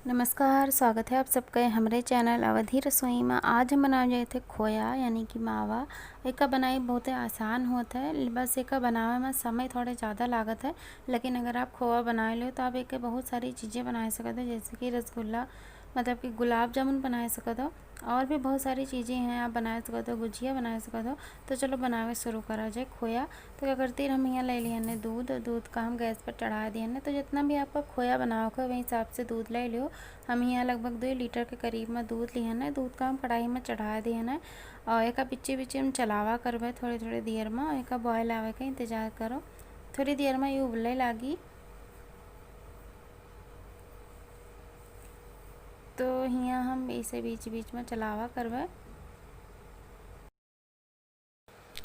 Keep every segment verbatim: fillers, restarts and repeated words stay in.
नमस्कार, स्वागत है आप सबके हमरे चैनल अवधी रसोई में। आज हम बनावे जात है खोया यानी कि मावा। एका बनाई बहुते आसान होत है, बस एका बनावे में समय थोड़े ज़्यादा लागत है, लेकिन अगर आप खोवा बनाए लो तो आप एके बहुत सारी चीज़ें बनाए सकत हो, जैसे कि रसगुल्ला, मतलब कि गुलाब जामुन बनाए सकत हो, और भी बहुत सारी चीज़ें हैं आप बनाए सकत हो, गुजिया बनाए सकत हो। तो चलो बनावे शुरू करा जाए खोया। तो क्या करती, हम यहाँ ले लिहन है दूध, दूध का हम गैस पर चढ़ा दिहन है। तो जितना भी आपका खोया बनावे के वही हिसाब से दूध ले लियो। हम यहाँ लगभग दो लीटर के करीब में दूध लिहन है। दूध का हम कढ़ाई में चढ़ा दिहन है और एका बीचे बीचे हम चलावा करबे थोड़े थोड़े देर में, और एका बॉयल आवे का इंतजार करो। थोड़ी देर में ये उबले लागी, तो हियाँ हम इसे बीच बीच में चलावा करबे।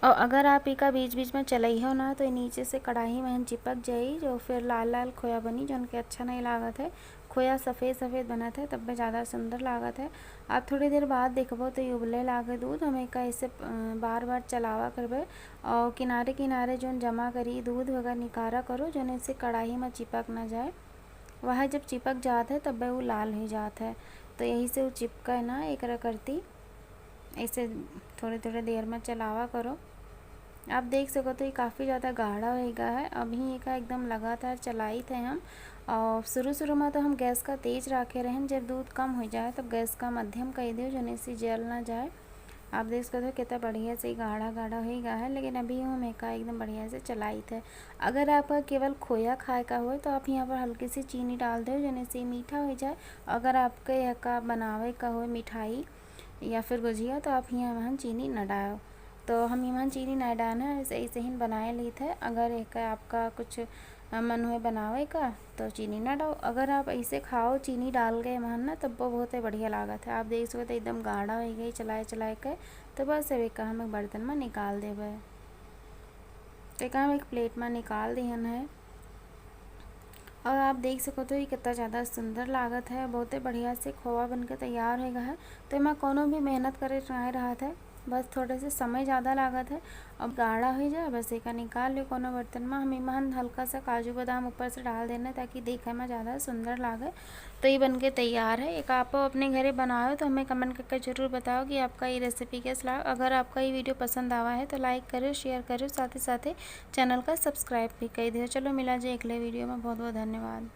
और अगर आप इका बीच बीच में चलइहो ना, तो ये नीचे से कढ़ाई में चिपक जाई, जो फिर लाल लाल खोया बनी, जो उनके अच्छा नहीं लागत है। खोया सफ़ेद सफ़ेद बनत है, तब भी ज़्यादा सुंदर लागत है। आप थोड़ी देर बाद देखबो तो ये उबले लागे दूध। हम एका ऐसे, अ, बार बार चलावा करबे और किनारे किनारे जोन जमा करी दूध वगैरह निकारा करो, जोन ऐसे कढ़ाई में चिपक ना जाए। वह जब चिपक जात है, तब वो लाल हो जात है, तो यही से वो चिपका ना, एकरा करती ऐसे थोड़े थोड़े देर में चलावा करो। आप देख सको तो ये काफ़ी ज़्यादा गाढ़ा हो गया है। अभी एका एकदम लगातार चलाइत है हम। और शुरू शुरू में तो हम गैस का तेज रखे रहन, जब दूध कम हो जाए तब गैस का मध्यम कर दियो, जोने से जल ना जाए। आप देख सकते हो कितना बढ़िया से गाढ़ा गाढ़ा हो गया है, लेकिन अभी हम एका एकदम बढ़िया से चलाइत है। अगर आपका केवल खोया खाए का हो तो आप यहाँ पर हल्की सी चीनी डाल दो, जोने से मीठा हो जाए। अगर आपके एका बनावे का हो मिठाई या फिर गुजिया, तो आप यहाँ वहाँ चीनी न डालो। तो हम यहाँ चीनी ना डालना है, ऐसे, ऐसे ही बनाए लीत है। अगर एक आपका कुछ, अ, मन हुए बनावे का, तो चीनी ना डालो। अगर आप ऐसे खाओ चीनी डाल के मान ना, तब वो बहुत ही बढ़िया लागत है। आप देख सकते एकदम गाढ़ा हो गई चलाए चलाए के। तो बस अब एका हम एक बर्तन में निकाल देबे। तो एका हम एक प्लेट में निकाल दिहन है। और आप देख सकत हो, ये कितना ज़्यादा सुंदर लागत है, बहुते बढ़िया से खोवा बन के तैयार हो गया है। तो एमा कोनो भी मेहनत करे के नाहीं रहत है, बस थोड़े से समय ज़्यादा लागत है। अब गाढ़ा हो जाए, बस एका निकाल लो कोनो बर्तन में। हम एमा हल्का सा काजू बादाम ऊपर से डाल देना, ताकि देखे में ज़्यादा सुंदर लागे। तो ये बन के तैयार है। एक आप अपने घरे बनाओ तो हमें कमेंट करके ज़रूर बताओ कि आपका ये रेसिपी कैसा लगा। अगर आपका ये वीडियो पसंद आवा है तो लाइक करो, शेयर करो, साथ ही साथ ही चैनल का सब्सक्राइब भी कर दियो। चलो मिला जाए अगले वीडियो में। बहुत बहुत धन्यवाद।